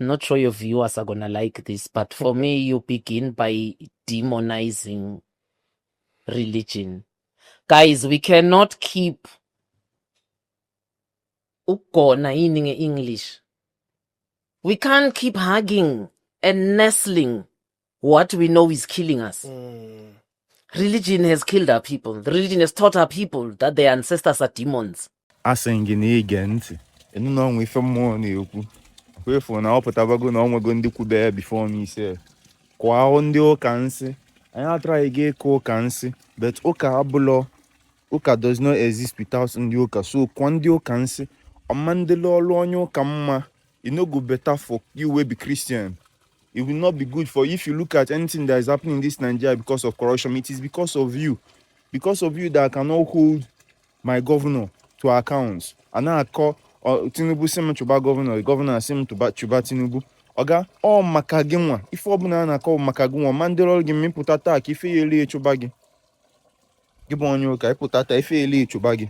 Not sure your viewers are gonna like this, but for me, you begin by demonizing religion. Guys, we cannot keep ukugona yini nge-English. We can't keep hugging and nestling what we know is killing us. Religion has killed our people. The religion has taught our people that their ancestors are demons. Asị gị na ige ntị ịnụ na ọnwa ife mmụọ na-ekwu kwefu na ọ pụtabago na ọnwego ndị kwube ya before me sef. Kwa ndị ụka nsị anyị ataraghị gị ịkụ ụka nsị, but ụka abụlọ ụka does not exist without ndị ụka. So kwa ndị ụka nsị ọma ndịla ọlụ onye ụka mma. E no go better for you wey be Christian. It will not be good for you. If you look at anything that is happening in this Nigeria because of corruption, it is because of you, because of you that I cannot hold my governor to account. A na-akọ Tinubu sị m chụba governor, governor asị m chụba Tinubu. Ọga ọ maka gị nwa ife ọbụla a na-akọ bụ maka gị nwa ma ndị ọrụ gị mmịpụta taa ka ife ya elu echụba gị. Gị bụ onye ụka ịpụta taa ife ya elu echụba gị.